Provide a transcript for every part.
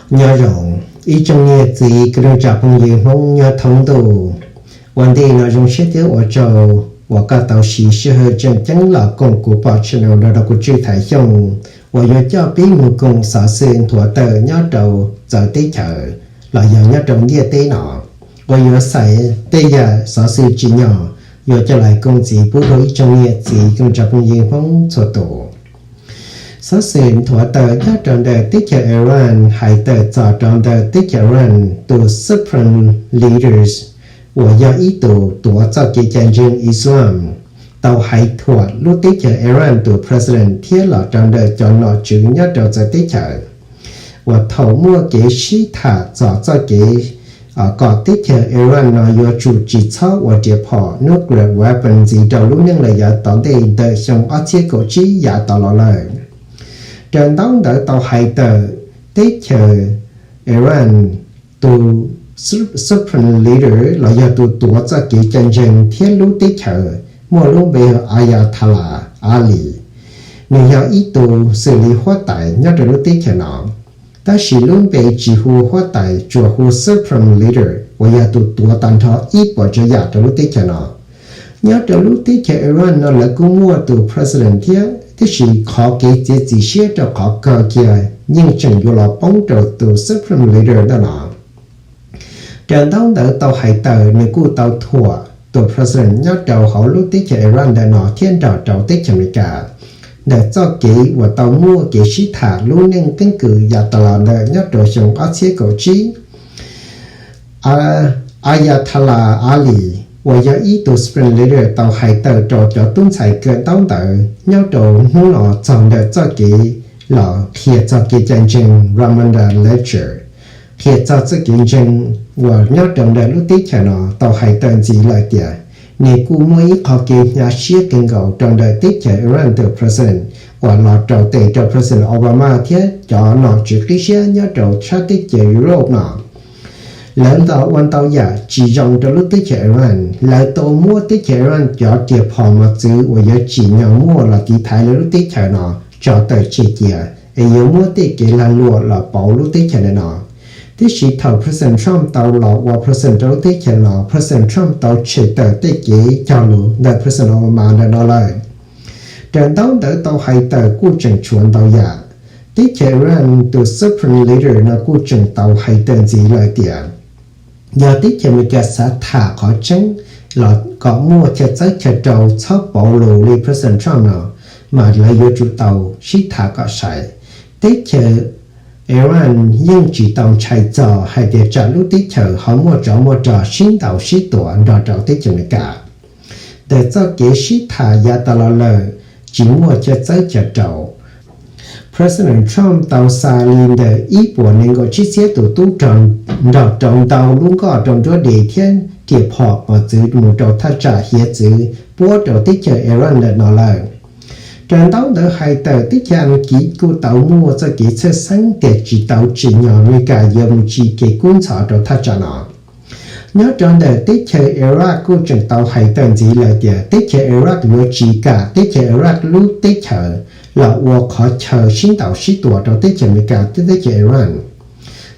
Nyob zoo ib tsoom niam txiv kwv tij neej tsa phooj ywg Hmoob nyob thoob ntuj. Ua ntej no zoo siab thiab ua tsaug uas koj tau siv sij hawm tseem ceeb los koom kuv pom channel no rau kuv Tswj Thaiv Xyooj uas yuav coj peb mus koom xov xwm nthuav tawm nyob rau txawv teb chaws los yog nyob rau ntiaj teb no uas yuav xaiv tej yam xov xwm tsim nyog yuav coj los koom ntxiv pub rau ib tsoom niam txiv kwv tij neej tsa phooj ywg Hmoob txhua tus. Xov xwm nthuav tawm nyob rau ntawm teb chaws Iran hais tawm txog rau ntawm teb chaws Iran tus Supreme Leaders uas yog ib tus tuav txoj kev cai ntseeg Islam tau hais thuam lub teb chaws Iran tus President thiab los rau ntawm cov nom tswv nyob rau txawv teb chaws uas thaum muaj kev sib tham txog txoj kev kom teb chaws Iran no yuav tsum tsis txhob ua riam phom nuclear weapon ntxiv rau lub neej lawm yav tom ntej ntawm xyoo ob txhiab kaum tsib yav tas los lawm. Raws ntaub ntawv tau hais tawm teb chaws Iran tus Supreme Leader los yog tus tuav txoj kev cai ntseeg thiab lub teb chaws muaj lub npe hu Ayatollah Ali. Nws yog ib tus xws li huab tais nyob rau lub teb chaws no, tab sis lub npe tsis hu huab tais, tsuas hu Supreme Leader uas yog tus tuav tag nrho ib puas tsav yam rau lub teb chaws no. Nyob rau lub teb chaws Iran no lawv kuj muaj tus President thiab, tiam sis qhov kev txiav txim siab rau qhov kawg kiag yeej tseem yuav los poob rau tus Supreme Leader ntawm no. Raws ntaub ntawv tau hais tawm nws kuj tau thuam tus President nyob rau hauv lub teb chaws Iran ntawm no thiab nrog rau teb chaws Amelikas ntawm txoj kev uas tau muaj kev sib tham lub neej keeb kwm yav tas los ntawm nyob rau xyoo ob txhiab kaum tsib. Ayatollah Ali uas yog ib tug Supreme Leader tau hais tawm rau cov tub ntxhais kawm ntaub ntawv nyob rau hnub no txog ntawm txoj kev los qhia txog kev cai ntseeg Ramadan Lecture, qhia txog txoj kev ntseeg uas nyob rau ntawm lub teb chaws no tau hais tawm ntxiv lawm tias nws kuj muaj ib qho kev hnyav siab kawg nkaus rau ntawm teb chaws Iran tus President uas los rau tes rau President Obama thiab cov nom tswv qib siab nyob rau sab teb chaws Europe no. Lawv los ua ntau yam tsis zoo rau lub teb chaws Iran. Lawv tau muab teb chaws Iran cov riam phom mos txwv uas yuav tsim nyog muaj los tiv thaiv lawv lub teb chaws no tso tawm tseg cia, es yuav muab tej kev lag luam los pauv lub teb chaws ntawm no. Tiam sis thaum President Trump tau los ua President rau lub teb chaws no, President Trump tau tshem tawm tej kev cog lus ntawm President Obama ntawm no lawm. Raws ntaub ntawv tau hais tawm kuj tseem tshuav ntau yam. Teb chaws Iran tus Supreme Leader no kuj tseem tau hais tawm ntxiv lawm tias yog teb chaws Amelikas xav tham qhov tseeb los kom muaj chaw txawb chaw rau txhob pauv lus li President Trump no, mas lawv yuav tsum tau sib tham kom sai. Teb chaws Iran yeej tsis tau ntshai txog hais tias tsam lub teb chaws ho muaj tsov muaj rog sib ntaus sib tua nrog rau teb chaws Amelikas. Ntawm txoj kev sib tham yav tas los lawm tsis muaj chaw txawb chaw rau. President Trump tau xa li ntawm ib puas nees nkaum tsib txhiab tus tub rog nrog rau ntau lub nkoj rau nruab de thiab riam phom mos txwv mus rau thaj tsam hiav txwv puab rau teb chaws Iran ntawm no lawm. Raws ntaub ntawv hais tawm teb chaws Askiv kuj tau muaj txoj kev txhawj xeeb tias tsis tau tsim nyog Amelikas yuav mus tsim kev kub ntxhov rau thaj tsam no. Nyob rau ntawm teb chaws Iraq kuj tseem tau hais tawm ntxiv lawm tias teb chaws Iraq yuav tsis kam teb chaws Iraq lub teb chaws los ua qhov chaw sib ntaus sib tua rau teb chaws Amelikas thiab teb chaws Iran.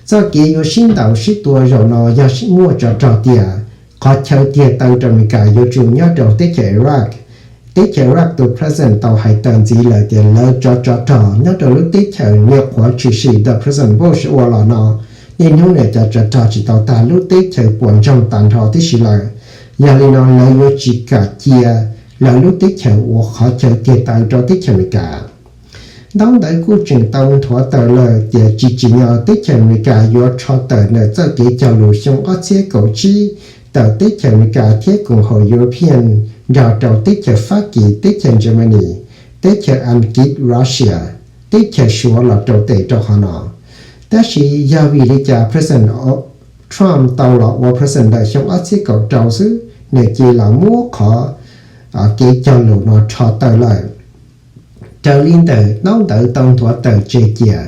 Txoj kev yuav sib ntaus sib tua zaum no yog muaj tsov rog tiag, qhov chaw tiag taw rau Amelikas yuav tsum nyob rau teb chaws Iraq. Teb chaws Iraq tus President tau hais tawm ntxiv lawm tias lawv tsov tsov rog nyob rau lub teb chaws nyuam qhuav tshwm sim ntawm President Bush ua los no, niaj hnub no cov tsov rog tsis tau tag lub teb chaws puas ntsoog tag nrho tib si lawm. Yog li no lawv yuav tsis kam cia lawv lub teb chaws ua qhov chaw tiag taw rau teb chaws Amelikas. Ntaub ntawv kuj tseem tau nthuav tawm lawm tias tsis tsim nyog teb chaws Amelikas yuav rho tawm ntawm txoj kev cog lus xyoo ob txhiab kaum tsib ntawm teb chaws Amelikas thiab koom haum European nrog rau teb chaws Fab Kis, teb chaws Germany, teb chaws Askiv, Russia, teb chaws Suav los rau tes rau qhov no. Tab sis yog vim li cas President Trump tau los ua President ntawm xyoo ob txhiab kaum rau xwb nws cia li los muab qhov kev cog lus no rho tawm lawm. Raws li ntawm ntaub ntawv tau nthuav tawm tseg cia,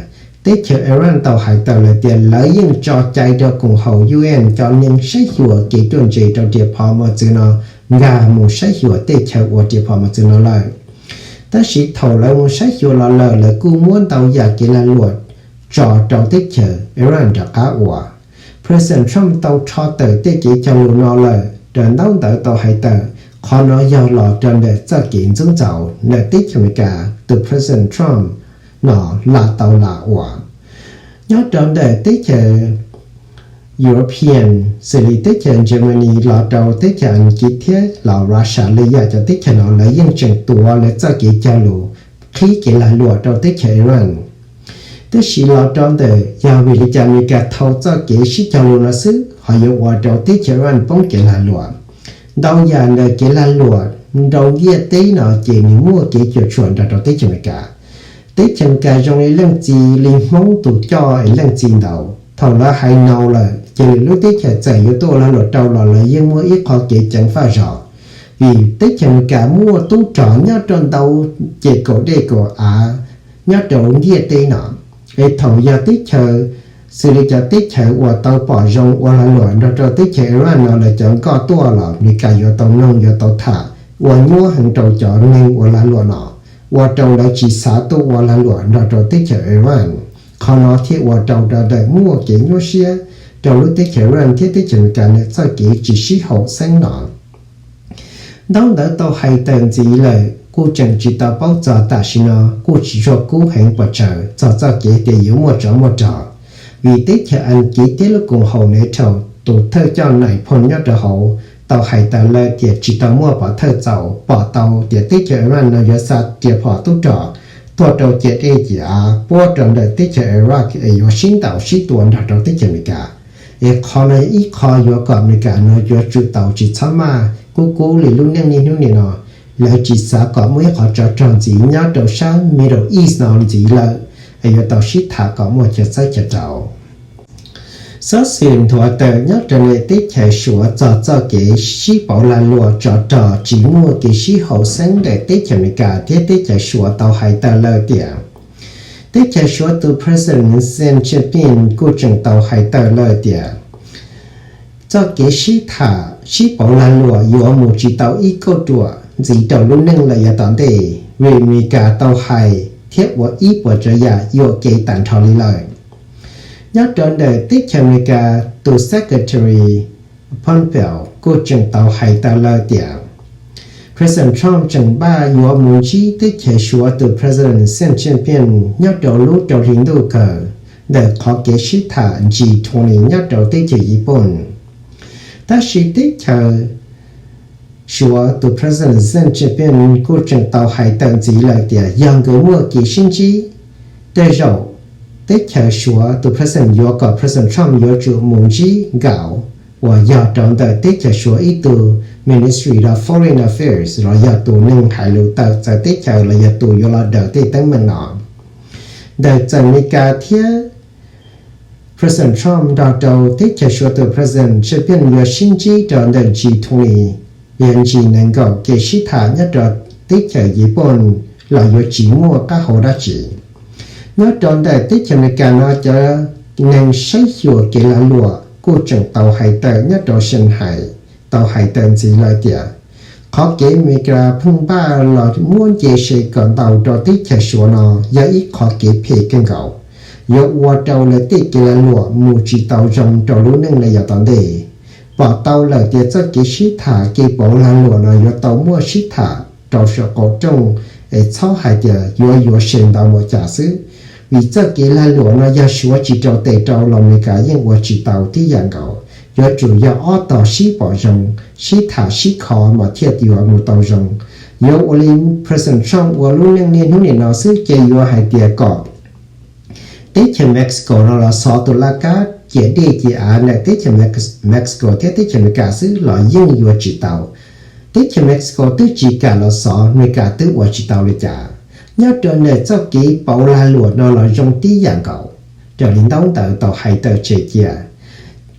teb chaws Iran tau hais tawm lawm tias lawv yeej tso cai rau koom haum U N cov neeg saib xyuas kev ruaj ntseg rau riam phom mos txwv no nkag mus saib xyuas tej chaw ua riam phom mos txwv no lawm. Tab sis thaum lawv mus saib xyuas los lawm lawv kuj muab ntau yam kev lag luam tso rau teb chaws Iran rov qab ua. President Trump tau rho tawm tej kev cog lus no lawm, raws ntaub ntawv tau hais tawm qhov no yog los rau ntawm txoj kev ntxub ntxaug ntawm teb chaws Amelikas tus President Trump no lam tau lam ua. Nyob rau ntawm teb chaws European, xws li teb chaws Germany los rau teb chaws Askiv thiab los Russia li yam cov teb chaws no lawv yeej tseem tuav lawv txoj kev cog lus qhib kev lag luam rau teb chaws Iran. Tab sis los rau ntawm yog vim li cas Amelikas thau txoj kev sib cog lus no xwb ho yuav ua rau teb chaws Iran poob kev lag luam. Ntau yam ntawm kev lag luam rau ntiaj teb no ces nws muaj kev cuam tshuam nrog rau teb chaws Amelikas. Teb chaws Amelikas zoo li leej txiv li Hmoob tus coj es leej txiv ntaus, thaum lawv hais no lawm ces lwm lub teb chaws txawm yuav tuaj ua lag luam rau los lawv yeej muaj ib qho kev ceev faj zog, vim teb chaws Amelikas muaj tub rog nyob rau ntau ces kaum dej kaum av nyob rau ntiaj teb no. Es thaum yog teb chaws, xws li cov teb chaws uas tau pom zoo ua lag luam nrog rau teb chaws Iran no lawv cov nkoj tuaj los Amelikas yuav tau mloog yuav tau tham ua nyuaj heev rau cov neeg ua lag luam no, ua rau lawv tsis xav tuaj ua lag luam nrog rau teb chaws Iran. Qhov no thiaj ua rau ntawm muaj kev nyuaj siab rau lub teb chaws Iran thiab teb chaws Amelikas nws txoj kev tsis sib haum xeeb no. Ntaub ntawv tau hais tawm ntxiv lawm kuj tseem tsis tau paub txog tam sim no kuj tsis tshua kub heev pes tsawg txog txoj kev tias yuav muaj tsov muaj rog, vim teb chaws Askiv thiab lub koom haum NATO tus thawj coj nais phoo nyob rau hauv tau hais tawm lawm tias tsis tau muaj pov thawj txaus pom tau tias teb chaws Iran no yuav xa riam phom tub rog tuaj rau ciam dej ciam av puab rau ntawm teb chaws Iraq es yuav sib ntaus sib tua nrog rau teb chaws Amelikas. Es qhov no yog ib qho yuav kom Amelikas no yuav tsum tau tsis txhob maj kub kub li lub neej niaj hnub nim no. Lawv tsis xav kom muaj ib qhov tsov rog ntxiv nyob rau sab Middle East no ntxiv lawm, es yuav tau sib tham kom muaj chaw txawb chaw rau. Xov xwm nthuav tawm nyob rau ntawm teb chaws Suav txog txoj kev sib pauv lag luam tsov rog tsis muaj kev sib haum xeeb ntawm teb chaws Amelikas thiab teb chaws Suav tau hais tawm lawm tias, teb chaws Suav tus President Xi Jinping kuj tseem tau hais tawm lawm tias txoj kev sib tham sib pauv lag luam yuav mus tsis tau ib kauj ruam ntxiv rau lub neej lawm yav tom ntej, vim Amelikas tau hais thiab ua ib puas tsav yam yuam kev tag nrho li lawm. Nyob rau ntawm teb chaws Amelikas tus Secretary Pompeo kuj tseem tau hais tawm lawm tias President Trump tseem npaj yuav mus ntsib teb chaws Suav tus President Xi Jinping nyob rau lub rau hli ntuj kawg ntawm qhov kev sib tham G twenty nyob rau teb chaws Yiv Pooj. Tab sis teb chaws Suav tus President Xi Jinping kuj tseem tau hais tawm ntxiv lawm tias yog nkawd muaj kev sib ntsib, tej zaum teb chaws Suav tus President yuav kom President Trump yuav tsum mus ntsib nkaus uas yog rau ntawm teb chaws Suav ib tug Ministry of Foreign Affairs los yog tus neeg hais lus tawm txawv teb chaws los yog tus yuav los daws tej teeb meem no. Ntawm txawm Amelikas thiab President Trump nrog rau teb chaws Suav tus President Xi Jinping yuav sib ntsib rau ntawm G twenty, yog G nees nkaum kev sib tham nyob rau teb chaws Yiv Pooj los yuav tsis muaj qab hau dab tsi. Nyob rau ntawm teb chaws Amelikas no cov neeg saib xyuas kev lag luam kuj tseem tau hais tawm nyob rau Shanghai tau hais tawm ntxiv lawm tias qhov kev Amelikas pheej npaj los muab nce se kom ntau rau teb chaws Suav no yog ib qhov kev phem kawg nkaus, yuav ua rau lawv tej kev lag luam mus tsis tau zoo rau lub neej lawm yav tom ntej. Pom tau lawm tias txoj kev sib tham kev pauv lag luam no yuav tau muaj sib tham rau saum qaum rooj, es txhob hais tias yuav yuav se ntau npaum cas xwb, vim txoj kev lag luam no yog Suav tsis rau tes rau los Amelikas yeej ua tsis tau tib yam nkaus. Yuav tsum yog ob tog sib pom zoo, sib tham sib kho mas thiaj yuav mus tau zoo. Yuav ua li President Trump ua lub neej niaj hnub nim no xwb ces yuav hais tias kom teb chaws Mexico no los xov tus laj kab ciam dej ciam av ntawm teb chaws Mexico thiab teb chaws Amelikas xwb los yeej yuav tsis tau. Teb chaws Mexico twb tsis kam los xov, Amelikas twb ua tsis tau li cas. Nyob rau ntawm txoj kev pauv lag luam no los zoo tib yam nkaus. Raws li ntaub ntawv tau hais tawm tseg cia,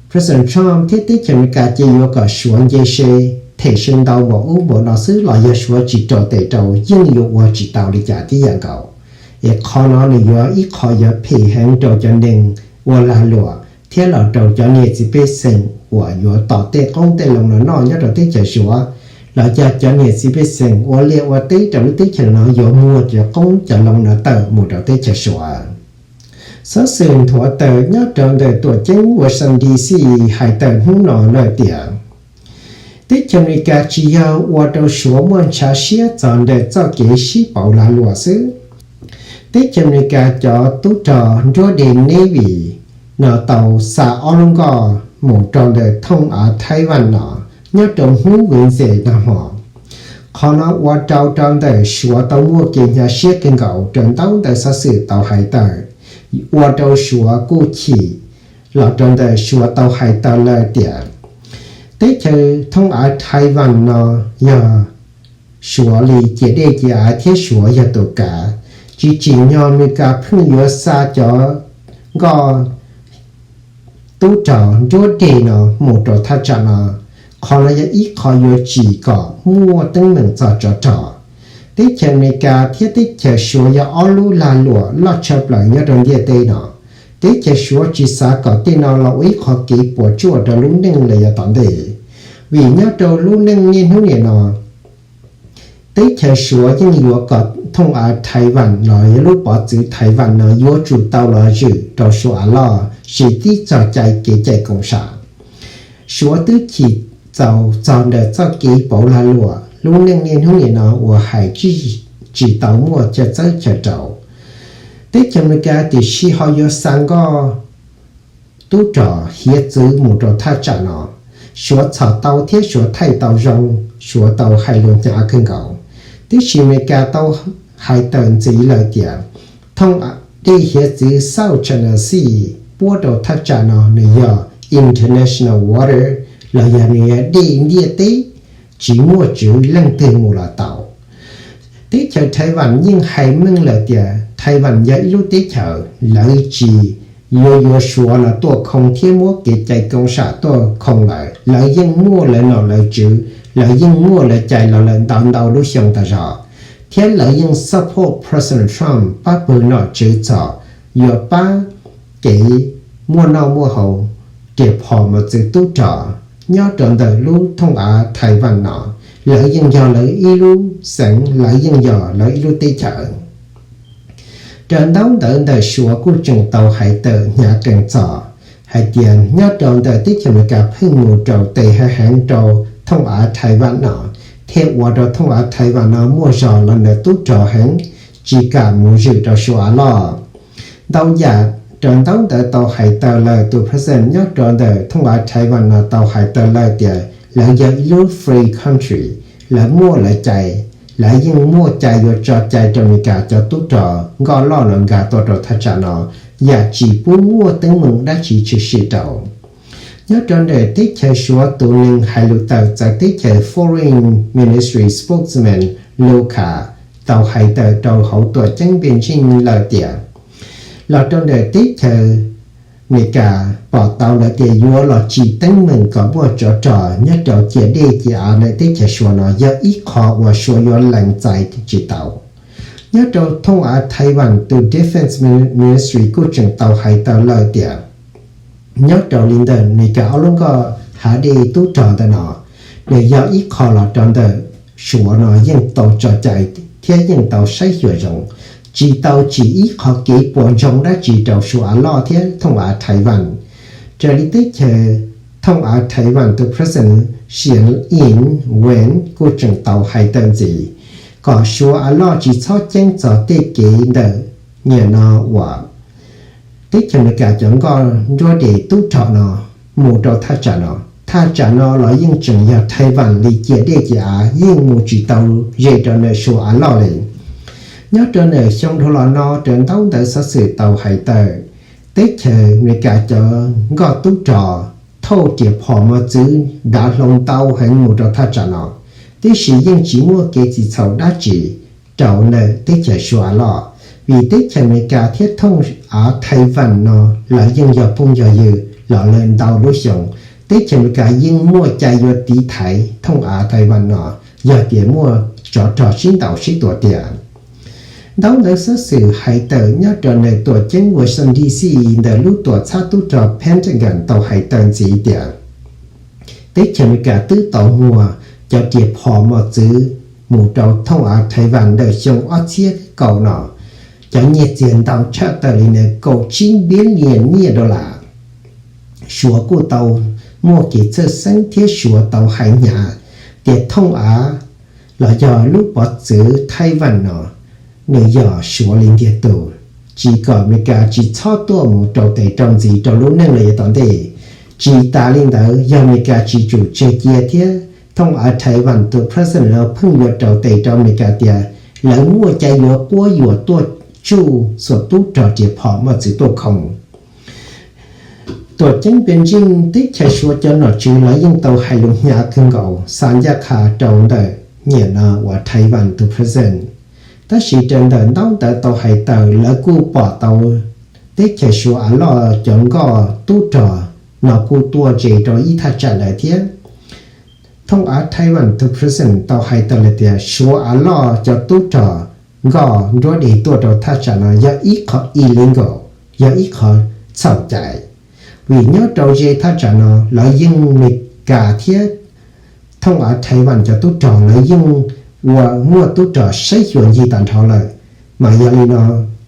President Trump thiab teb chaws Amelikas ces yuav kom Suav nce se, them se ntau npaum ub npaum no xwb los yog Suav tsis rau tes rau yeej yuav ua tsis tau li cas tib yam nkaus. Es qhov no nws yuav ib qho yuav phem heev rau cov neeg ua lag luam thiab los rau cov niam txiv pej xeem uas yuav tom tej qoob tej loo no noj nyob rau teb chaws Suav, los yog cov niam txiv pej xeem ua liaj ua teb rau lub teb chaws no yuav muag cov qoob cov loo no tawm mus rau teb chaws Suav. Xov xwm nthuav tawm nyob rau ntawm tuam ceeb Washington D C hais tawm hnub no lawm tias teb chaws Amelikas tsis yog ua rau Suav muaj ntshav siab txog ntawm txoj kev sib pauv lag luam xwb. Teb chaws Amelikas cov tub rog nruab dej Navy no tau xa ob lub nkoj mus rau ntawm thooj av Taiwan no nyob rau hnub Wednesday nag hmo. Qhov no ua rau rau ntawm Suav tau muaj kev hnyav siab kawg nkaus raws ntaub ntawv xov xwm tau hais tawm, ua rau Suav kuj chim los rau ntawm Suav tau hais tawm lawm tias teb chaws thooj av Taiwan no yog Suav li cia dej cia av thiab Suav yog tus kav. Tsis tsim nyog Amelikas pheej yuav xa cov nkoj tub rog nruab dej no mus rau thaj tsam no. Qhov no yog ib qho yuav tsim kom muaj teeb meem txog tsov rog. Teb chaws Amelikas thiab teb chaws Suav yog ob lub lag luam loj tshaj plaws nyob rau ntiaj teb no. Teb chaws Suav tsis xav kom tej no los ua ib qho kev puas tsuaj rau lub neej los yav tom ntej, vim nyob rau lub neej niaj hnub nim no teb chaws Suav yeej yuav kom thooj av Taiwan los yog lub pov txwv Taiwan no yuav tsum tau los zwm rau Suav av loj, tsis tib txog cai kev cai koom sam. Suav twb chim txaus txog ntawm txoj kev pauv lag luam lub neej niaj hnub nim no uas hais tsis tau muaj chaw txawb chaw rau. Teb chaws Amelikas tiam sis ho yuav xa nkoj tub rog hiav txwv mus rau thaj tsam no. Suav txhom tau thiab Suav thaij tau zoo, Suav tau hais lus hnyav kawg nkaus. Tiam sis Amelikas tau hais tawm ntxiv lawm tias thooj dej hiav txwv South China Sea puab rau thaj tsam no nws yog international water, los yog nws yog dej ntiaj teb, tsis muaj tswv leej twg mus los tau. Teb chaws Taiwan yeej hais meej lawm tias Taiwan yog ib lub teb chaws lawv tsis yuav yuav Suav los tuaj khoo thiab muab kev cai koom sam tuaj khoo lawm. Lawv yeej muaj lawv nom lawv tswv, lawv yeej muaj lawv cai los lawm ntau ntau lub xyoo tas zog, thiab lawv yeej support President Trump pab pawg nom tswv txog yuav pab kev muaj noj muaj haus, riam phom mos txwv tub rog nyob rau ntawm lub thooj av Taiwan no. Lawv yeej yog lawv ib lub xeev, lawv yeej yog lawv ib lub teb chaws. Raws ntaub ntawv ntawm Suav kuj tseem tau hais tawm hnyav qees txog hais tias nyob rau ntawm teb chaws Amelikas pheej mus rau tes heev heev rau thooj av Taiwan no, thiaj ua rau thooj av Taiwan no muaj zog los ntawm tub rog heev, tsis kam mus zwm rau Suav av loj. Ntau yam raws ntaub ntawv tau hais tawm lawm, tus president nyob rau ntawm thooj av Taiwan no tau hais tawm lawm tias lawv yog ib lub free country, lawv muaj lawv cai, lawv yeej muaj cai yuav tso cai rau Amelikas cov tub rog nkoj loj no nkag tuaj rau thaj tsam no, yam tsis pub muaj teeb meem dab tsi tshwm sim rau. Nyob rau ntawm teb chaws Suav tus neeg hais lus tawm txawv teb chaws Foreign Ministry spokesman Luka tau hais tawm rau hauv tuam ceeb Beijing lawm tias los rau ntawm teb chaws Amelikas pom tau lawm tias yuav los tsim teeb meem kom muaj tsov rog nyob rau ciam dej ciam av ntawm teb chaws Suav no yog ib qho uas Suav yuav lees txais tsis tau. Nyob rau thooj av Taiwan tus Defense Ministry kuj tseem tau hais tawm lawm tias nyob rau li ntawm Amelikas ob lub nkoj hav dej tub rog ntawm no, nws yog ib qho los rau ntawm Suav no yeej tau tso cai thiab yeej tau saib xyuas zoo, tsis tau tsim ib qho kev puas ntsoog dab tsi rau Suav av loj thiab thooj av Taiwan. Raws li teb chaws thooj av Taiwan tus president Tsai Ing-wen kuj tseem tau hais tawm ntxiv kom Suav av loj tsis txhob ceeb txog tej kev ntawm niam no uas teb chaws Amelikas cov nkoj nruab dej tub rog no mus rau thaj tsam no. Thaj tsam no los yeej tseem yog Taiwan li ciam dej ciam av, yeej mus tsis tau ze rau ntawm Suav av loj li. Nyob rau ntawm xyoo dhau los no raws ntaub ntawv xov xwm tau hais tawm, teb chaws Amelikas cov nkoj tub rog thauj riam phom mos txwv dav hlau ntau heev mus rau thaj tsam no, tiam sis yeej tsis muaj kev txim txhaum dab tsi rau ntawm teb chaws Suav av loj, vim teb chaws Amelikas thiab thooj av Taiwan no lawv yeej yog phooj yog ywg los lawm ntau lub xyoo. Teb chaws Amelikas yeej muaj cai yuav tiv thaiv thooj av Taiwan no yog tias muaj tsov rog sib ntaus sib tua tiag. Ntaub ntawv xov xwm hais tawm nyob rau ntawm tuam ceeb Washington D C ntawm lub tuam txhab tub rog Pentagon tau hais tawm ntxiv tias teb chaws Amelikas twb tau muag cov riam phom mos txwv mus rau thooj av Taiwan ntawm xyoo ob txhiab kaum no. cov nyiaj txiag ntau tshaj tawm li ntawm kaum tsib billion nyiaj dollar. Suav kuj tau muaj kev txhawj xeeb thiab Suav tau hais hnyav tias thooj av los yog lub pov txwv Taiwan no nws yog Suav li ntiag tug, tsis kom Amelikas tsis txhob tuaj mus rau tes rau ntxiv rau lub neej lawm yav tom ntej. Tsis tas li ntawd, yog Amelikas tsis tsum tseg cia thiab thooj av Taiwan tus president no pheej yuav rau tes rau Amelikas tias lawv muaj cai yuav quab yuam tuaj tsuj xuas tub rog riam phom moj txwv tuaj khoom. Tuam ceeb Beijing, teb chaws Suav cov nom tswv los yeej tau hais lus hnyav kawg nkaus xa ncaj qha rau ntawm niam no uas Taiwan tus president. Tab sis raws ntawm ntaub ntawv tau hais tawm, lawv kuj pom tau teb chaws Suav av loj cov nkoj tub rog no kuj tuaj ze rau ib thaj tsam ntawd thiab. Thooj av Taiwan tus president tau hais tawm lawm tias Suav av loj cov tub rog nkoj nruab deg tuaj rau thaj tsam no yog ib qho illegal, yog ib qho txhaum cai, vim nyob rau ze thaj tsam no lawv yeej, Amelikas thiab thooj av Taiwan cov tub rog lawv yeej ua muaj tub rog saib xyuas ncig tag nrho lawm. Mas yog li no,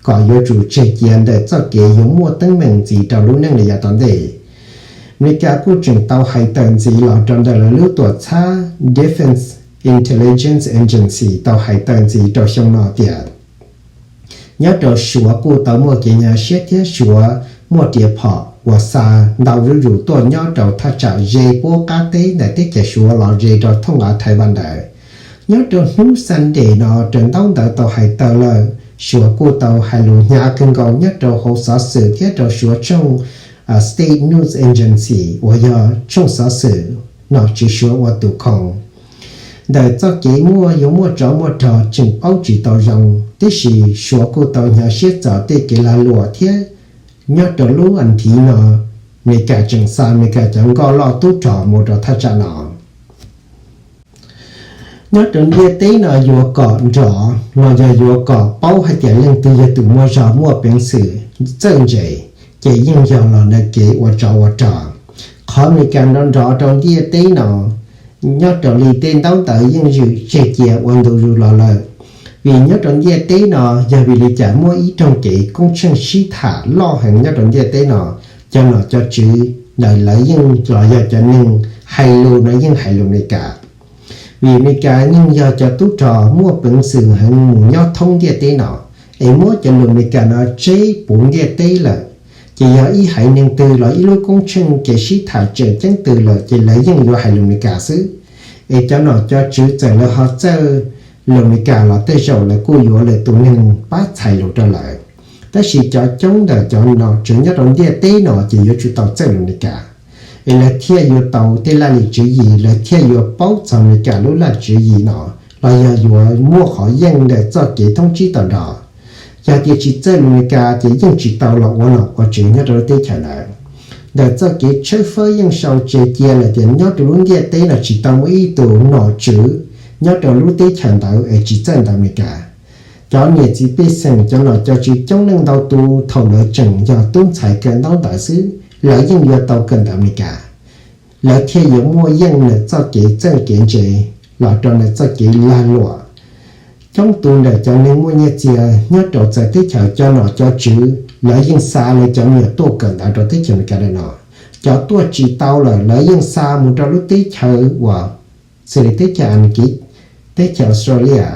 kom yuav tsum tseg cia ntawm txoj kev yuav muaj teeb meem ntxiv rau lub neej lawm yav tom ntej. Amelikas kuj tseem tau hais tawm ntxiv los rau ntawm lawv lub tuam txhab Defense Intelligence Agency tau hais tawm ntxiv rau xyoo no tias nyob rau Suav kuj tau muaj kev nyuaj siab thiab Suav muaj riam phom uas xa ntau zuj zus tuaj nyob rau thaj tsam ze puab qab teb ntawm teb chaws Suav los ze rau thooj av Taiwan ntawd. Nyob rau hnub Sunday no raws ntaub ntawv tau hais tawm lawm, Suav kuj tau hais lus hnyav kawg nkaus nyob rau hauv xov xwm thiab rau Suav tshooj State News Agency uas yog tshooj xov xwm nom tswv Suav ua tus khoom. Ntawm txoj kev muaj yuav muaj tsov muaj rog tseem paub tsis tau zoo, tiam sis Suav kuj tau hnyav siab txog tej kev lag luam thiab nyob rau lub as thiv no, Amelikas tseem xa Amelikas cov nkoj loj tub rog mus rau thaj tsam no. Nyob rau ntiaj teb no yuav kom nrov los yog yuav kom paub hais tias leej twg yog tus muaj zog muaj peev xwm txawj ntse, ces yeej yog los ntawm kev ua tsov ua rog. Qhov Amelikas nrov nrov rau ntiaj teb no, nyob raws li tej ntaub ntawv yeej zwm tseg cia ua ntu zus los lawm. Vim nyob rau ntiaj teb no yog vim li cas muaj ib rooj kev koob tsheej sib tham loj heev nyob rau ntiaj teb no, cov nom cov tswv ntawd lawv yeej los yog cov neeg hais lus no yeej hais lus Amelikas. Vim Amelikas yeej yog cov tub rog muaj peev xwm heev mus nyob thoob ntiaj teb no, es muab cov lus Amelikas no tseb puv ntiaj teb lawm, ces yog ib haiv neeg twg los ib lub koob tsheej kev sib tham tseem ceeb twg lawm ces lawv yeej yuav hais lus Amelikas xwb. Es cov nom cov tswv txawm lawv ho txawj lus Amelikas los tej zaum lawv kuj yuav lwm tus neeg pab txhais lus rau lawv. Tab sis cov coob ntawm cov nom tswv nyob rau ntiaj teb no ces yuav tsum tau txawj lus Amelikas, es lawv thiaj yuav tau tej laj lim tswv yim, lawv thiaj yuav paub txog Amelikas lub laj tswv yim no, los yog yuav muaj qhov yeej ntawm txoj kev thoob tsib tom nrho. Yog tias tsis txawj lus Amelikas ces yeej tsis tau los ua nom ua tswv nyob rau lub teb chaws ntawd. Ntawm txoj kev tshawb fawb yeej sau tseg cia lawm tias nyob rau lub ntiaj teb no tsis tau muaj ib tus nom tswv nyob rau lub teb chaws ntawd es tsis txawj ntawv Amelikas. Cov niam txiv pej xeem, cov nom cov tswv coob leej ntau tus thaum lawv tseem yog tub ntxhais kawm ntaub ntawv xwb, lawv yeej yuav tau kawm ntawv Amelikas, lawv thiaj yuav muaj yeej ntawm txoj kev txawj kev ntse los rau ntawm txoj kev lag luam. Coob tus ntawm cov neeg muaj nyiaj txiag nyob rau txawv teb chaws, cov nom cov tswv lawv yeej xa lawv cov me nyuam tuaj kawm ntawv rau teb chaws Amelikas no. Cov tuaj tsis tau lawm lawv yeej xa mus rau lub teb chaws uas xws li teb chaws Askiv, teb chaws Australia,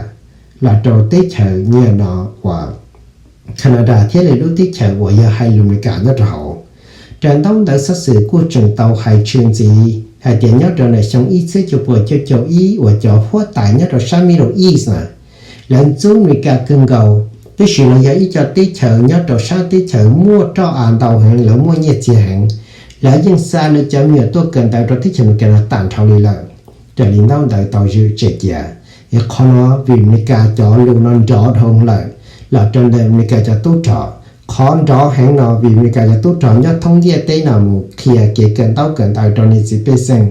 los rau teb chaws nyiaj no uas Canada thiab lwm lub teb chaws uas yog hais lus Amelikas nyob rau hauv. Raws ntaub ntawv xov xwm kuj tseem tau hais tshwm ntxiv hais tias nyob rau ntawm xyoo ib txhiab cuaj puas cuaj caum ib uas cov huab tais nyob rau sab Middle East na, lawv ntxub Amelikas kawg nkaus, tiam sis los yog ib co teb chaws nyob rau sab teb chaws muaj roj av ntau heev, lawv muaj nyiaj txiag heev, lawv yeej xa lawv cov me nyuam tuaj kawm ntawv rau teb chaws Amelikas no tag nrho li lawm. Raws li ntaub ntawv tau zwm tseg cia, es qhov no vim Amelikas cov lus no nrov dhau lawm los rau ntawm Amelikas cov tub rog. Qhov nrov heev no vim Amelikas cov tub rog nyob thoob ntiaj teb no mus qhia kev kawm ntaub kawm ntawv rau niam txiv pej xeem,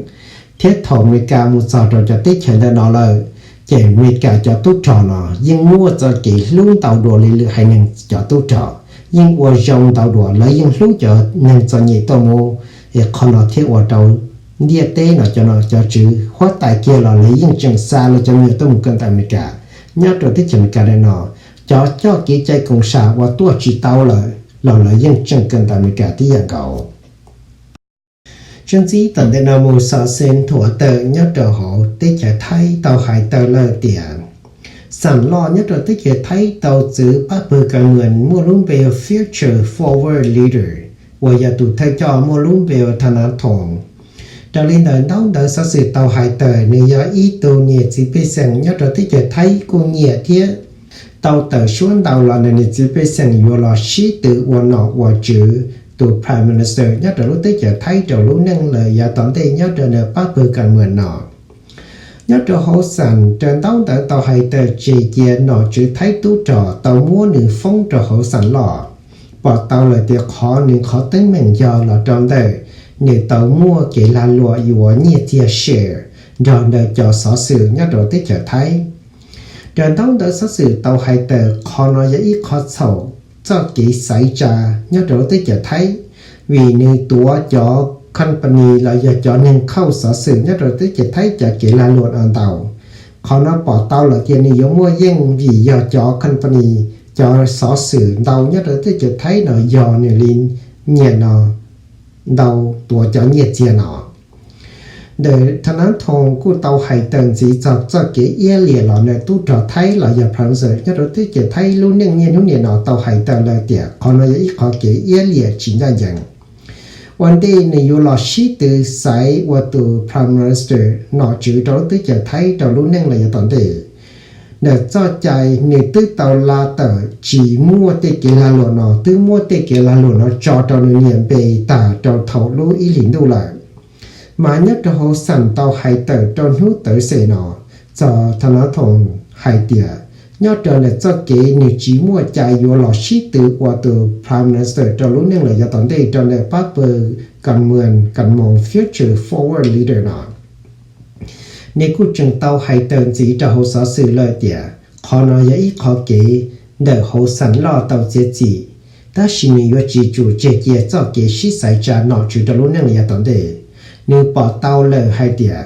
thiab thaum Amelikas mus txog rau cov teb chaws ntawm no lawm, ces Amelikas cov tub rog no yeej muaj txoj kev hlub ntau dua li lwm haiv neeg cov tub rog, yeej ua zoo ntau dua, lawv yeej hlub cov neeg txom nyem tuaj mus. Es qhov no thiaj ua rau ntiaj teb no cov nom cov tswv huab tais kiag los lawv yeej tseem xa lawv cov me nyuam tuaj mus kawm ntawv Amelikas nyob rau teb chaws Amelikas no. cov coj kev cai koom sam uas tuaj tsis tau lawm los lawv yeej tseem kawm ntawv Amelikas tib yam nkaus. Tshwj xeeb tom ntej no mus xov xwm nthuav tawm nyob rau hauv teb chaws Thaib tau hais tawm lawm tias xam loj nyob rau teb chaws Thaib tau txwv pab pawg kas mws muaj lub npe Future Forward Leader uas yog tus thawj coj muaj lub npe Thanathon. Raws li ntawm ntaub ntawv xov xwm tau hais tawm, nws yog ib tug niam txiv pej xeem nyob rau teb chaws Thaib kuj nyiam thiab tau tawm suab ntau los nws niam txiv pej xeem yuav los sib tw ua nom ua tswv tus Prime Minister nyob rau lub teb chaws Thaib rau lub neej lawm yav tom ntej nyob rau ntawm pab pawg kas mws no. Nyob rau hauv xam raws ntaub ntawv tau hais tawm tseg cia nom tswv Thaib tub rog tau muab nws foob rau hauv xam loj, pom tau lawm tias qhov nws qhov teeb meem yog los rau ntawm nws tau muaj kev lag luam yuav nyiaj txiag share nrog ntawm cov xov xwm nyob rau teb chaws Thaib. Raws ntaub ntawv xov xwm tau hais tawm, qhov no yog ib qho txhaum txoj kev xaiv tsa nyob rau lub teb chaws Thaib, vim nws tuav cov company los yog cov neeg khauj xov xwm nyob rau teb chaws Thaib cov kev lag luam no ntau. Qhov no pom tau lawm tias nws yuav muaj yeej vim yog cov company, cov xov xwm ntau nyob rau teb chaws Thaib no yog nws li nyiam no ntau tuav cov nyiaj txiag no. Ntawm Thanathon kuj tau hais tawm ntxiv txog txoj kev iab liam los nws tub rog Thaib los yog Prime Minister nyob rau teb chaws Thaib lub neej niaj hnub nim no tau hais tawm lawm tias qhov no yog ib qho kev iab liam tsis ncaj ncees. Ua ntej nws yuav los sib tw xaiv ua tus Prime Minister nom tswv rau lub teb chaws Thaib rau lub neej los yav tom ntej, ntawm txoj cai nws twb tau la tawm tsis muaj tej kev lag luam no, twb muab tej kev lag luam no tso rau nws niam npe tag rau thaum lub ib hlis ntuj lawm. Mas nyob rau hauv xam tau hais tawm rau hnub tawv xem no txog Thanathon hais tias nyob rau ntawm txoj kev nws tsis muaj cai yuav los sib tw ua tus Prime Minister rau lub neej los yav tom ntej rau ntawm pab pawg kas mws, kas mws Future Forward Leader no, nws kuj tseem tau hais tawm ntxiv rau hauv xov xwm lawm tias qhov no yog ib qho kev ntawm hauv xam loj tau txiav txim, tab sis nws yuav tsis tsum tseg cia txoj kev sib xaiv tsa nom tswv rau lub neej los yav tom ntej. Nws pom tau lawm hais tias,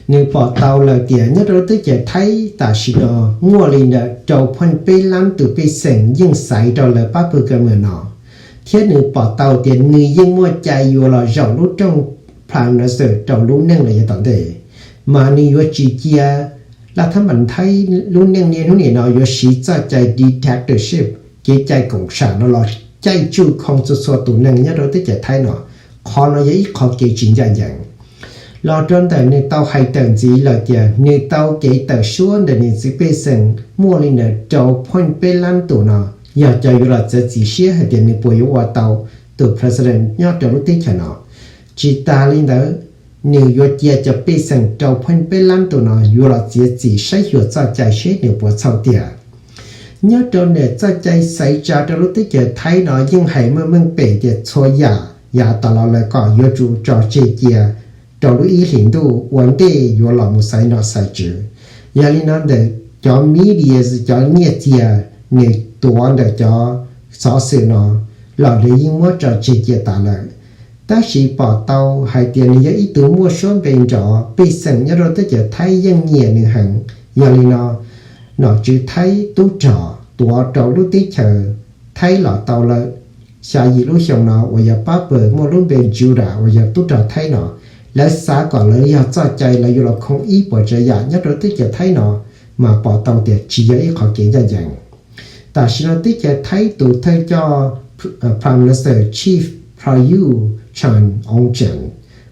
nws pom tau lawm tias nyob rau lub teb chaws Thaib tam sim no muaj li ntawm rau pheej peb lab tus pej xeem yeej xaiv rau lawv pab pawg kas mws no, thiab nws pom tau tias nws yeej muaj cai yuav los zaum lub rooj Prime Minister rau lub neej los yav tom ntej. Mas nws yuav tsis cia laj thab npas Thaib lub neej niaj hnub nim no yuav siv txoj cai dictatorship, kev cai koom sam no los caij tsuj khoo txhua txhua tus neeg nyob rau lub teb chaws Thaib no. Qhov no yog ib qho kev tsis ncaj ncees. Los rau ntawm nws tau hais tawm ntxiv lawm tias nws tau kev tawm suab ntawm nws txiv pej xeem muaj li ntawm rau pheej peb lab tus no yog cov yuav los txiav txim siab hais tias nws puas yuav ua tau tus president nyob rau lub teb chaws no. Tsis tas li ntawd, nws yuav cia cov pej xeem rau pheej peb lab tus no yuav los txiav txim saib xyuas txoj cai seb nws puas txhaum tiag. Nyob rau ntawm txoj cai xaiv tsa rau lub teb chaws Thaib no yeej hais meej meej pem tias txhua yam yav tas los lawv kom yuav tsum tso tseg cia rau lub ib hlis ntuj ua ntej yuav los mus xaiv nom xaiv tswv. Yog li no ntawm cov media, cov nyiaj txiag nws tuav ntawm cov xov xwm no los nws yeej muab tso tseg cia tas lawm. Tab sis pom tau hais tias nws yog ib tug muaj suab npe nrov, pej xeem nyob rau teb chaws Thaib yeej nyiam nws heev. Yog li no, nom tswv Thaib tub rog tuav rau lub teb chaws Thaib los tau lawm xya yim lub xyoo no uas yog pab pawg muaj lub npe Judah uas yog tub rog Thaib no, lawv xav kom lawv yog txoj cai lawv yuav los khoo ib puas tsav yam nyob rau teb chaws Thaib no, mas pom tau tias tsis yog ib qho kev ncaj ncees. Tam sim no teb chaws Thaib tus thawj coj Prime Minister Chief Prayut Chan-o-cha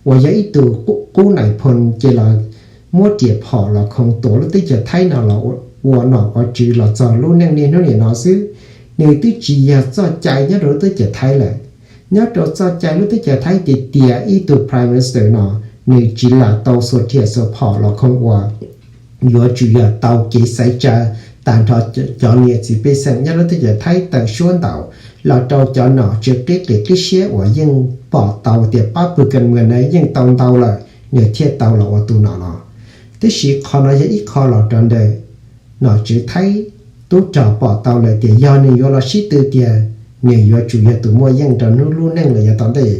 uas yog ib tug qub nais phoo ces los muab riam phom los khoo tuav lub teb chaws Thaib no los ua nom ua tswv los txog lub neej niaj hnub nim no xwb. Nws twb tsis yog txoj cai nyob rau lub teb chaws Thaib lawm. Nyob rau txoj cai lub teb chaws Thaib tiag tiag ib tug Prime Minister no nws tsis lam tau xuas riam xuas phom los khoo ua, yuav tsum yog tau kev xaiv tsa tag nrho cov niam txiv pej xeem nyob lub teb chaws Thaib tawm suab ntau los rau cov nom tswv qib qias qib siab uas yeej pom tau tias pab pawg kas mws na yeej tau ntau lawm nws thiaj tau los ua tus nom no. Tiam sis qhov no yog ib qho los rau ntawm nom tswv Thaib tub rog pom tau lawm tias yog nws yuav los sib tw tiag, nws yuav tsum yog tus muaj yeej rau hnub lub neej los yav tom ntej.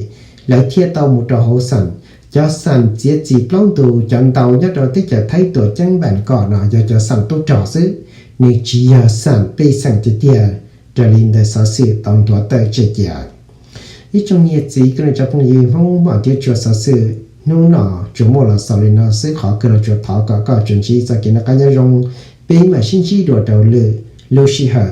Lawv thiaj tau mus rau hauv xam, cov xam txiav txim plaub ntug cov ntau nyob rau teb chaws Thaib tuam ceeb npam kom no yog cov xam tub rog xwb. nws tsis yog xam pej xeem tiag tiag raws li ntawm xov xwm tau nthuav tawm tseg cia. Ib tsoom niam txiv kwv tij phooj ywg Hmoob mom thiab tshua, xov xwm hnub no tsuas muaj los xaus li no xwb, qhov kawg los tsuas thov kom koj tsuas ntsib txoj kev noj qab nyob zoo. Peb mam sib ntsib dua rau lwm lub sij hawm.